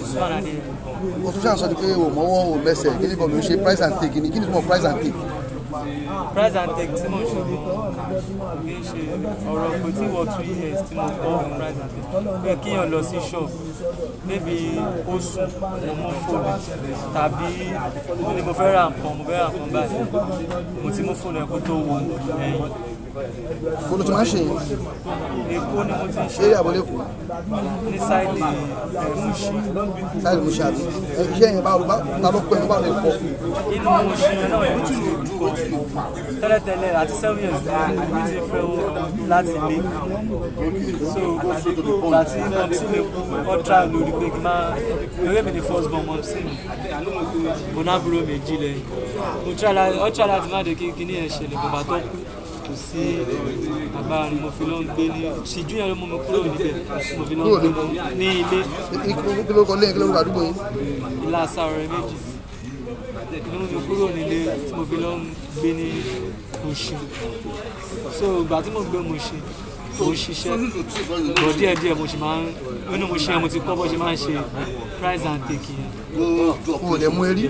Usman Adéyẹmí. O tún ṣàǹsọ ni pé o mọ́wọ́ o mẹsẹ̀ kí ni kò ló ń ṣe price and take ni? Kí ni túmọ̀ price and take? Price and take tí mo ṣe gan, kì í ṣe ọ̀rọ̀ pé tí wọ́n 2 years tí mo kọ́ price and take pé kíyàn lọ sí shop, maybe ó sùn, mo mú fóònù, tàbí mo ní mo fẹ́ ra nǹkan, mo fẹ́ ra nǹkan báyìí, mo ti mú fóònù ẹ̀ kó tó wo ẹ̀yìn. Kó ló ti máa ń ṣe yẹn? Èkó ni mo ti ń ṣe. Ṣé àbọ̀lé kù? Ní side Mushin. Side Mushin, àbí? Iṣẹ́ yẹn, báwo ta ló pẹ́, báwo lè kọ́? Inú Mushin yẹn náà ni mo ti kọ́ tẹ́lẹ̀tẹ́lẹ̀. Àti 7 years ni mi ti fẹ́ wọ́n láti ilé. So ìgbà tí mumsy mi kú, wọ́n try lórí pé kí n máa eré mi ní first born mumsy mi. Mo ní àbúrò méjì lẹ́yìn. Mo try láti, wọ́n try láti má dé kí kíní yẹn ṣẹlẹ̀. Bàbá tó kú, kò sí agbára ni mo fi lọ ń gbé ní ṣíjú yẹn ló mú mi kúrò níbẹ̀. Mo fi lọ ń gbé ní ilé. Kí ló kọ lẹ́yìn? Kí ló kọ àdúgbò yín? Ilá sáré méjì ló mú mi kúrò nílé tí mo fi lọ ń gbé ní Mushin. So ìgbà tí mo gbé Mushin, mo ń ṣiṣẹ́ bọ̀ díẹ̀díẹ̀. Mo sì máa ń inú Mushin yẹn mo ti kọ́ bó ṣe máa ń ṣe price and take yẹn. O ò lè mú eré?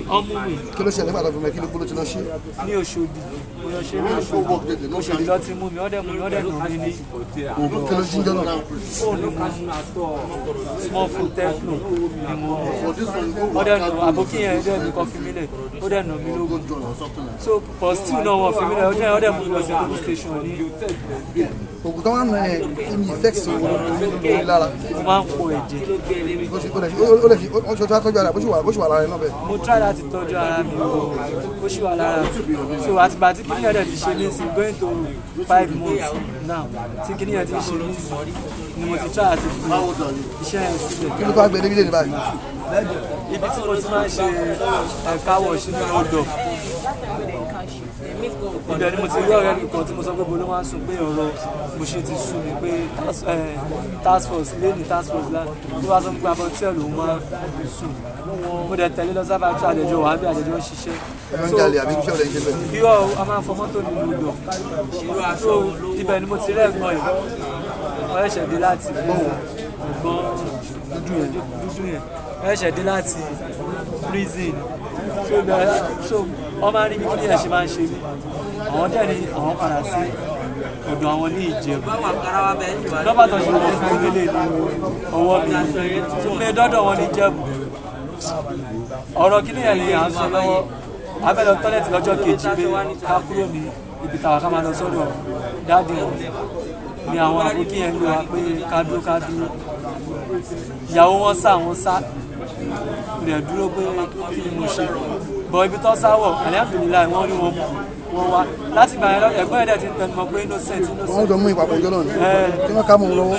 Ọmú mi. Kí ló ṣẹlẹ̀ nígbà tó fi mẹ́? Kí ló kó ló ti lọ ṣe? Ní Òṣòdì mo lọ ṣe. Ní Òṣòdì, Òṣòdì lọ ti mú mi. Ọdẹ mú mi, ọdẹ nà mí ní. Kí ló jíjọ náà? Fóònù mo mú, small phone Tecno ni mo mú. Ọdẹ nà àbókí yẹn dẹ̀ ní kọ́ fi mí lẹ̀, ó dẹ̀ nà mí lógún. So but still náà wọ́n fi mí lẹ̀. Ọdẹ mú mi lọ sí police station ní. Ògùn tó wà nù ẹ̀, kí ni effects wo ló ní lára? Mo máa ń po ẹ̀jẹ̀. Ó ṣe ó lè ṣe ó lè ṣe ó ṣe tó wá tọ́jú ara, bó ṣe wà lára ẹ̀ náà bẹ́ẹ̀? Mo try láti tọ́jú ara mi o, ó ṣì wà lára mi. So àtìgbà tí kíní yẹn dẹ̀ ti ṣe mí sí, going to 5 months now tí kíní yẹn ti ṣe mí sí, ni mo ti try àti fi iṣẹ́ yẹn sílẹ̀. Kí ló tó wá gbé débi lé ní báyìí? Ibi tí mo ti máa ń ṣe ẹ̀ka wọ̀ sínú odò, ibẹ̀ ni mo ti rí ọ̀rẹ́ mi kan tí mo sọ pé bolo máa ń sùn, pé ọ̀rọ̀ mo ṣe ti sú mi, pé task force lé ní task force lá tó wá sọ pé abattoir lòun máa ń sùn. Mo dẹ̀ tẹ̀lé lọ sábà tí àjẹjọ wà á bí àjẹjọ ń ṣiṣẹ́. Ẹ máa ń jalè àbí iṣẹ́ ọ̀rẹ́ ń ṣe bẹ́ẹ̀? Irọ́, a máa ń fọ mọ́tò nínú odò. So ibẹ̀ ni mo ti rí ẹ̀gbọ́n yìí. Wọ́n ṣẹ̀ṣẹ̀ dé láti ẹ̀gbọ́n dúdú yẹn, wọ́n ṣẹ̀ṣẹ̀ dé láti prison. So ibẹ̀, so wọ́n máa ń rí bí kíní ẹ̀ ṣe máa ń ṣe mí. Àwọn dẹ̀ ní àwọn padà sí ọ̀dọ̀ àwọn ní Ìjẹ̀bú lọ́bà tó ṣe wọ́n fún mi lé ní ọwọ́ mi. So mi dọ́dọ̀ wọn ní Ìjẹ̀bú, ọ̀rọ̀ kíní yẹn lè à ń sọ lọ́wọ́. A fẹ́ lọ toilet lọ́jọ́ kejì pé ká kúrò ní ibi tàwa, ká máa lọ sọ́dọ̀ daddy wọn, ni àwọn àbókí yẹn ń lé wa pé ká dúró, ká dúró. Ìyàwó wọn sá, wọn sá rẹ̀ dúró pé kí ni mo ṣe bọ̀. Ibi tó sá wọ̀, alihamudulilayi, wọ́n rí wọn mú wọn wá. Láti gbà yẹn lọ, ẹ̀gbọ́n yẹn dẹ̀ ti ń tẹnu mọ́ pé innocent, innocent. Wọ́n jọ mú ìpapọ̀ ìjọ náà ni tí wọ́n ká mọ́ wọn lọ́wọ́?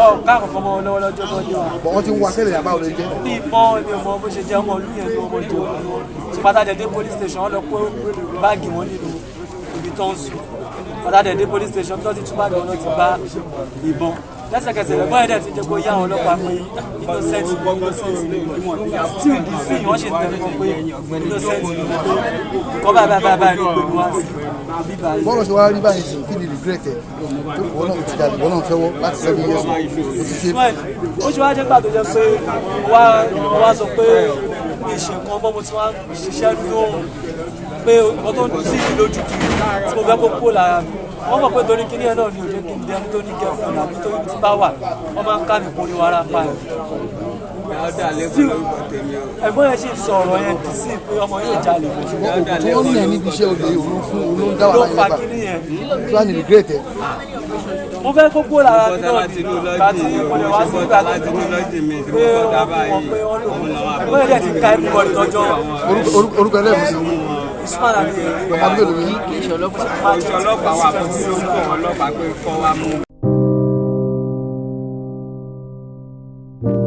Ọ ká àkọ́kọ́ mọ́ wọn lọ́wọ́ lọ́jọ́ tó dé wa. Bọ̀ wọ́n ti ń wá tẹ́lẹ̀, àbá ò lè jẹ́? Ní mọ, mi ò mọ bó ṣe jẹ́. Ọmọ ìlú yẹn ní ọmọ ìjọ so pátá dẹ̀ dé police station, wọ́n lọ kó báàgì wọn nínú ibi tó ń sùn. Pátá dẹ̀ dé police station, tó ti tú báàgì wọn, lọ ti bá ìbọn lẹ́sẹ̀kẹsẹ̀. Ẹ̀gbọ́n yẹn dẹ̀ ti jẹ́ kó yá àwọn ọlọ́pàá pé innocent, innocent. Still di sí, wọ́n ṣe tẹnu mọ́ pé innocent ni, pé kọ́ báyìí báyìí báyìí ló gbé mi wá sí bíbá yìí. Bọ́ọ̀lù ṣe wá rí báyìí sí, kí ni regret ẹ̀ tó wọ́n náà ti jalè, wọ́n náà fẹ́wọ́ láti 7 years o ti ṣe? Ó ṣe wá jẹ́ gbà tó jẹ́ pé wá wá sọ pé mi ṣe nǹkan bọ́, mo ti wá ṣiṣẹ́ lóhùn pé nǹkan tó ń tì mí lójú kiri tí mo fẹ́ kó kó lára mi. Wọ́n mọ̀ pé torí kíní ẹ̀ náà ni ò jẹ́ kí n dẹni tó ní girlfriend, àbí torí tí bá wà, wọ́n máa ń ká mi kún ní wàrà pa ẹ̀. Still ẹ̀gbọ́n yẹn sì sọ ọ̀rọ̀ yẹn dì sí pé ọmọ yóò jalè mọ́. Ṣùgbọ́n òògùn tí wọ́n ń nà níbi iṣẹ́ olè, òun fún òun ló ń dá ló wàhálà fa yẹn bá kíní yẹn. Tí wàá ní regret ẹ̀? Mo fẹ́ kó kó lára mi náà ni. Ìgbà tí mo lè wá sí ìgbà tó ti pé wọ́n mú wọn pé wọ́n lò wọ́n, ẹ̀gbọ́n yẹn dẹ̀ ti ka everybody tọ́jọ́. Orúkọ ẹlẹ́mùsí? Usman Adéyẹmí. Ọmọ ọdún mélòó ni? Ọlọ́pàá wà fún tí ó ń kọ́ ọlọ́pàá pé kọ́ wa mú.